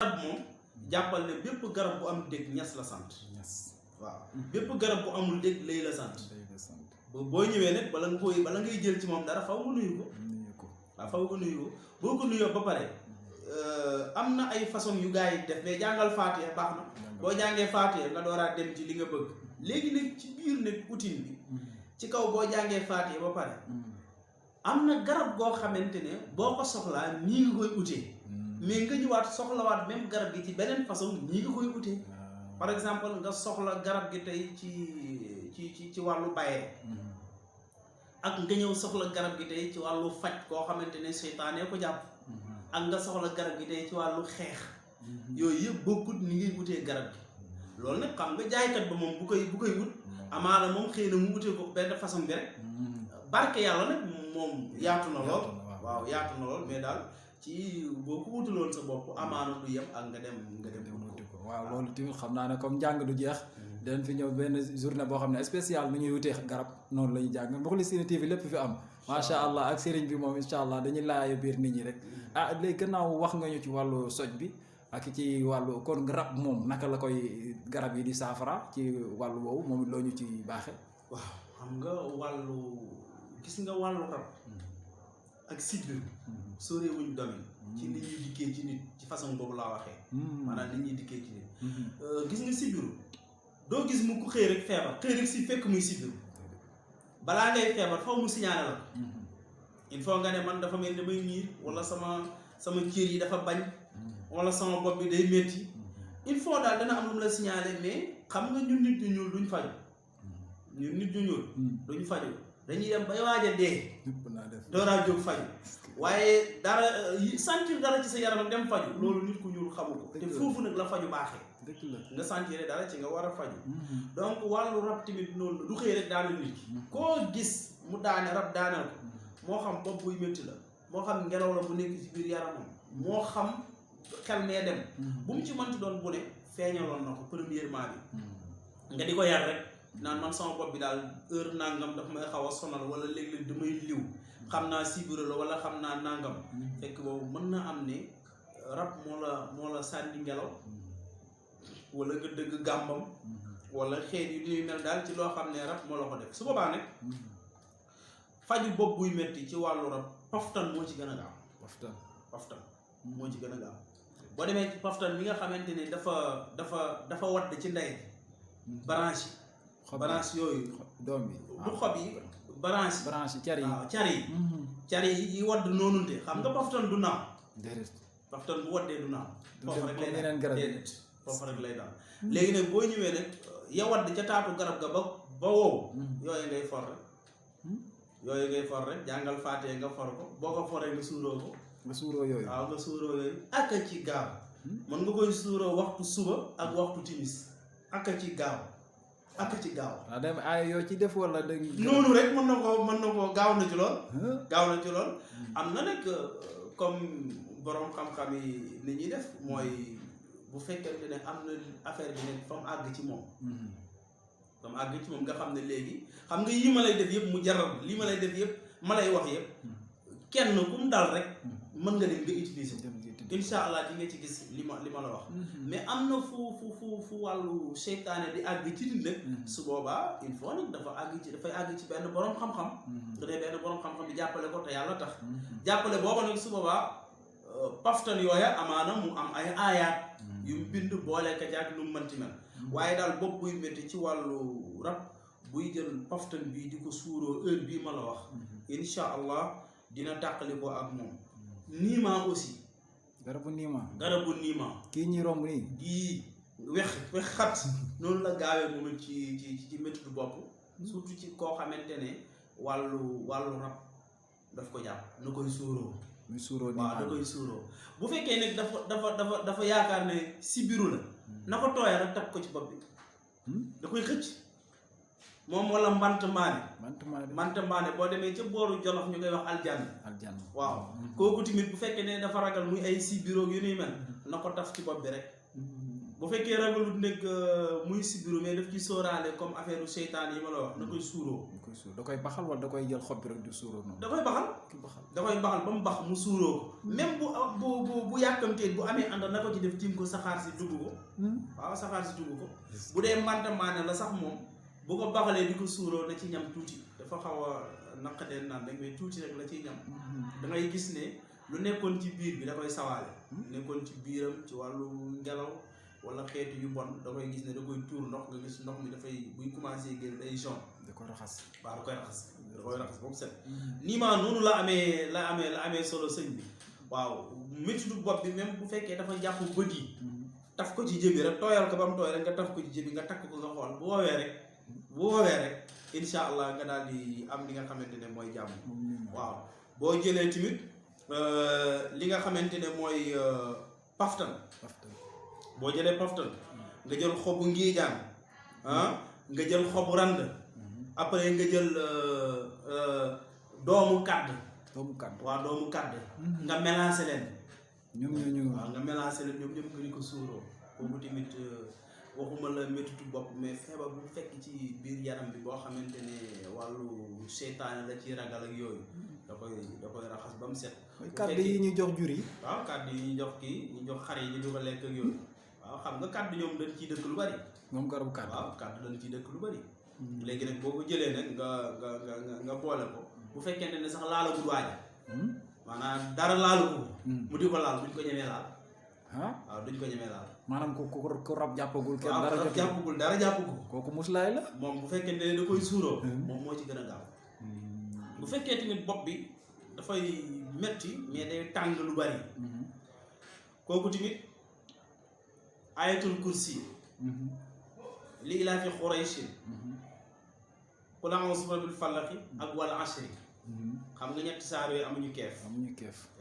garab moom jàppal ne bépp garab bu am dégg ñas la sant. waaw bépp garab bu amul dégg lay la sant. boo ñëwee nag bala ngay jël ci moom dara faw nga nuyu ko. waaw faw nga nuyu ko boo ko nuyoo ba pare am na ay façon yu gars yi def mais jàngal faatiha baax na. boo jàngee faatiha nga dooraa dem ci li nga bëgg. léegi nag ci biir nag outil bi ci kaw boo jàngee faatiha ba pare am na garab goo xamante ne boo ko soxlaa nii nga koy utee mais nga ñëwaat soxlawaat même garab gi ci beneen façon nii nga koy utee. par exemple nga soxla garab gi tey ci wàllu bayee ak nga ñëw soxla garab gi tey ci wàllu faj koo xamante ne seytaane ko jàpp ak nga soxla garab gi tey ci wàllu xeex yooyu yëpp bokkut ni ngay wutee garab gi. loolu nag xam nga jaaykat ba moom bu koy wut amaana moom xëy na mu wutee ko benn façon bi rek barke yàlla nag moom yaatu na lool. waaw yaatu na lool mais daal ci boo ko wutuloon sa bopp amaana du yem ak nga dem wuti ko. waaw loolu tamit xam naa ne comme njàng du jeex dañ fi ñëw benn journée boo xam ne spécial nu ñuy wutee garab noonu la ñuy jàng Moukhlissine TV lépp fi am macha allah ak sëriñ bi moom incha allah dañuy laaya biir nit ñi rek. léegi gannaaw wax nga ñu ci wàllu soj bi ak ci wàllu kon rab moom naka la koy garab yi di saafara ci wàllu woowu moom loo ñu ci baaxe. waaw xam nga gis nga wàllu rab ak sibiru sóoree wuñ domaine ci nit ñuy dikkee ci nit ci façon boobu laa waxee maanaam nit ñuy dikkee ci nit gis nga sibiru doo gis mu ku xëy rek feebar xëy rek si fekk muy sibiru balaa ngay feebar faw mu signalé la il faut nga ne man dafa mel damay miir wala sama cër yi dafa bañ wala sama bopp bi day métti il faut daal dana am lu mu la signalé mais xam nga ñun nit ñu ñuul duñ faju duñ faju dañuy dem bay waaj a dee dooraa jóg faju waaye dara sentir dara ci sa yaram dem faju loolu nit ku ñuul xamu ko te foofu nag la faju baaxee nga sentir dara ci nga war a faju donc wàllu rab tamit noonu du xëy rek daana nit ki koo gis mu daane rab daaneel ko moo xam bopp buy métti la moo xam ngelaw la bu nekk ci biir yaramam moo xam xel mee dem bu mu ci mënti doon bu ne feeñaloon na ko premièrement bi nga di ko yar rek naan man sama bopp bi daal heure nangam daf may xaw a sonal wala léeg-léeg damay liw xam naa sibiru la wala xam naa nangam fekk boobu mën na am ne rab moo la sànni ngelaw wala nga dëgg gàmbam wala xeet yu ñuy mel daal ci loo xam ne rab moo la ko def su boobaa nag faju bopp buy metti ci wàllu rab paftan moo ci gën a gaaw paftan moo ci gën a gaaw boo demee ci paftan mi nga xamante ne dafa wadd ci ndey branche yooyu doom bi du xob yi branche car yi waaw car yi wadd noonunte xam nga paftan du naaw paftan bu waddee du naaw foofu rek lay daal léegi nag boo ñëwee nag ya wadd ca taatu garab ga ba wow yooyu ngay for rek jàngal faatee nga for ko boo ko foree nga suuroo yooyu waaw nga suuroo yooyu ak ci gaaw mën nga koy suuroo waxtu suba ak waxtu timis ak ci gaaw waaw dem ay yoo ci def wala da noonu rek mën na ko gaaw na ci lool am na nag comme borom xam-xam yi li ñuy def mooy bu fekkente ne am na affaire bi nekk fa mu àgg ci moom nga xam ne léegi xam nga yi ma lay def yëpp mu jaral li ma lay def yëpp ma lay wax yëpp kenn ku mu dal rek mën nga dem nga utiliser incha allah di nga ci gis li ma la wax mais am na fu wàllu seytaane di àgg ci nit nag su boobaa il faut nag dafay àgg ci benn borom xam-xam te dee benn borom xam-xam bi jàppale ko te yàlla tax jàppale booba nag su boobaa paftan yooya amaana mu am ay aayaat yu bind boole ka jaag lu mu mënti mel waaye daal bopp buy métti ci wàllu rab buy jël paftan bii di ko suuroo heure bii ma la wax incha allah dina tàqali ko ak moom niima aussi garabu niima kii ñi romb nii gii wex xat noonu la gaawee moom ci méttitu bopp surtout ci koo xamante ne wàllu rab daf ko jàpp na koy suuroo waaw da koy suuroo bu fekkee nag dafa yaakaar ne sibiru la na ko tooyal rek takk ko ci bopp bi da koy xëcc moom wala mbant mbaane boo demee ca booru Jolof ñu koy wax aljanna waaw kooku tamit bu fekkee ne dafa ragal muy ay sibiroog yu nuy mel na ko taf ci bopp bi rek bu fekkee ragalut nekk muy sibiru mais daf ci sóoraale comme affaire seytaan yi ma la wax da koy suuroo. da koy baxal wala da koy jël xob bi rek di suuroo noonu. da koy baxal da koy baxal ba mu bax mu suuroo ko même bu yàkkamtee bu amee ànd na ko ci def tiim ko saxaar si dugg ko. waaw saxaar si dugg ko. bu dee mbantamaane la sax moom bu ko baxalee di ko suuroo na ci ñam tuuti dafa xaw a naqadee naan rek mais tuuti rek la ciy ñam. da ngay gis ne lu nekkoon ci biir bi da koy sawaale. nekkoon ci biiram ci wàllu ngelaw. wala xeetu yu bon da koy gis ne da koy tuur ndox nga gis ndox mi dafay buy commencé génn day jaune. da koy raxas. waaw da koy raxas ba mu set. nii maa noonu la amee solo sëñ bi. waaw méttitu bopp bi même bu fekkee dafa jàpp bët yi. taf ko ci jëbi rek tooyal ko ba mu tooy rek nga taf ko ci jëbi nga takk ko nga xool bu woowee rek incha allah nga daal di am li nga xamante ne mooy jàmm. waaw boo jëlee tamit li nga xamante ne mooy paftan. boo jëlee paftan nga jël xobu ngiijaan nga jël xobu rand après nga jël doomu kàdd waaw doomu kàdd nga mélangé leen waaw nga mélangé leen ñoom ñëpp nga di ko suuroo kooku tamit waxuma la méttitu bopp mais feebar bu fekk ci biir yaram bi boo xamante ne wàllu seytaane la ci ragal ak yooyu da koy raxas ba mu set kàdd yi ñu jox jur yi waaw kàdd yi ñu jox ñu jox xar yi ñu di ko lekk ak yooyu waaw xam nga kàddu ñoom dañ ciy dëkk lu bari. moom garabu kàddu waaw kàddu dañ ciy dëkk lu bari. léegi nag boo ko jëlee nag nga boole ko bu fekkente ne sax laalagul waaja maanaam dara laalu ko mu di ko laal duñ ko ñemee laal. waaw duñ ko ñemee laal. maanaam ku rab jàppagul. kenn dara jàppagul dara jàppagul. kooku muslaay la. moom bu fekkente ne da koy suuroo. moom moo ci gën a gaaw. bu fekkee tamit bopp bi dafay metti mais day tàng lu bari. kooku tamit. ayatul kursi li ilaa fi xuraysin qul a'uuzu bi rabbil falaq ak wal asri xam nga ñetti saar yooyu amuñu keef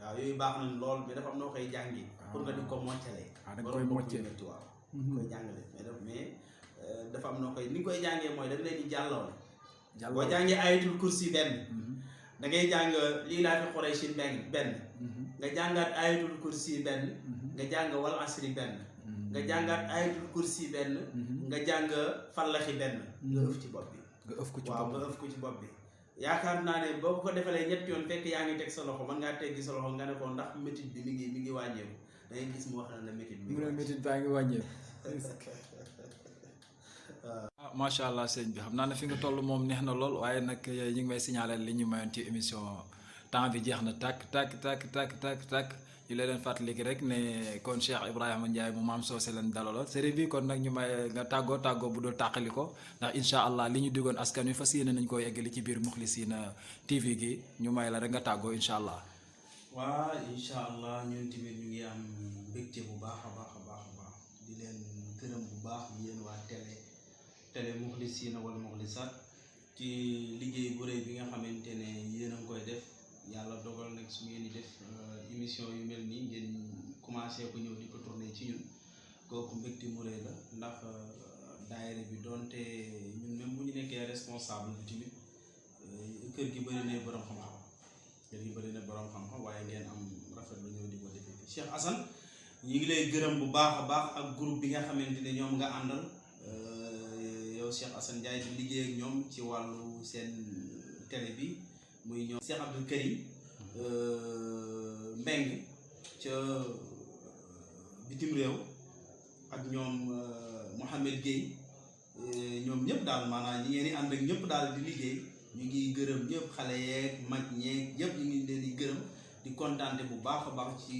waaw yooyu baax nañ lool mais dafa am noo koy jàngi pour nga di ko moccalee da nga koy moccee waaw koy jàngale mais dafa am noo koy ni nga koy jàngee mooy dañ leen di jàllawle boo jàngee ayatul kursi benn da ngay jàng li ilaa fi xuraysin benn nga jàngaat ayatul kursi benn nga jàng wal asri benn nga jàngaat ayatul kursi benn nga jàng fallaxi benn nga ëf ci bopp bi nga ëf ko ci bopp bi yaakaar naa ne boo ko defalee ñetti yoon fekk yaa ngi teg sa loxo mën ngaa teggi sa loxo nga ne ko ndax métit bi mi ngi wàññeeku da ngay gis mu wax na la métit bi métit baa ngi wàññeeku macha allah sëñ bi xam naa ne fi nga toll moom neex na lool waaye nag ñu ngi may signaler li ñu mayoon ci émission temps bi jeex na tàkk ñu leen fàttali rek ne kon Cheikh Ibrahima Ndiaye mu maam soose leen dalaloon série bi kon nag ñu may nga tàggoo bu dul tàqali ko ndax incha allah li ñu diggoon askan wi fas yéene nañ koo yeggali ci biir Moukhlisina TV gi ñu may la rek nga tàggoo incha allah. waa incha allah ñun tamit ñu ngi am mbégte bu baax a baax di leen gërëm bu baax yéen waa télé Moukhlisina wala Moukhlisat ci liggéey bu rëy bi nga xamante ne yéen a ngi koy def. yàlla dogal nag su ngeen di def émission yu mel nii ngeen commencé ko ñëw di ko tourné ci ñun kooku mbégte mu rëy la ndax daayira bi doonte ñun même bu ñu nekkee responsable bi tamit kër gi bëri na borom xam-xam waaye ngeen am rafet lu ñëw di ko defee Cheikh Assane ñu ngi lay gërëm bu baax a baax ak groupe bi nga xamante ne ñoom nga àndal yow Cheikh Assane Ndiaye di liggéey ak ñoom ci wàllu seen télé bi muy ñoom Cheikh Abdou Karim Mbeng ca bitim réew ak ñoom Mouhamed Gueye ñoom ñëpp daal maanaam ñi ngeen di ànd ak ñëpp daal di liggéey ñu ngi gërëm ñëpp xale yeeg mag ñeeg ñëpp ñu ngi leen di gërëm di kontaante bu baax a baax ci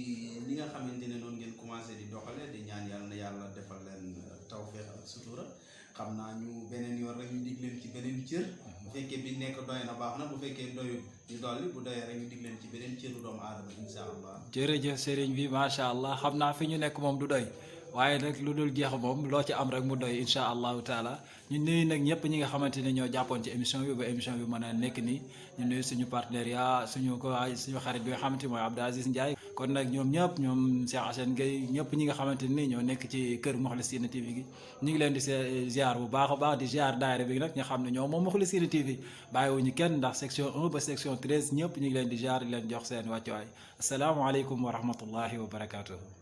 li nga xamante ne noonu ngeen commencé di doxale di ñaan yàlla na yàlla defal leen tawfeex ak sutura xam naa ñu beneen yoon rek ñu dig leen ci beneen cër bu fekkee bi nekk doy na baax na bu fekkee doyu ñu dolli bu doyee rek ñu dig leen ci beneen cëru doomu aadama insha allah. jërëjëf sëriñ bi macha allah xam naa fi ñu nekk moom du doy waaye nag lu dul jeex moom loo ci am rek mu doy incha allahu taala ñu nuyu nag ñëpp ñi nga xamante ne ñoo jàppoon ci émission bi ba émission bi mën a nekk nii ñu nuyu suñu partenariat suñu xarit bi nga xamante mooy Abdou Aziz Ndiaye kon nag ñoom ñëpp ñoom Cheikh Assane Gueye ñëpp ñi nga xamante ni ñoo nekk ci kër Moukhlisina TV gi ñu ngi leen di ziar bu baax a baax di ziar daayira bi nag nga xam ne ñoom moom Moukhlisina TV bàyyiwuñu kenn ndax section 1 ba section 13 ñëpp ñu ngi leen di ziar di leen jox seen wàccuwaay asalaamaaleykum wa rahmatullahi wa barakatuh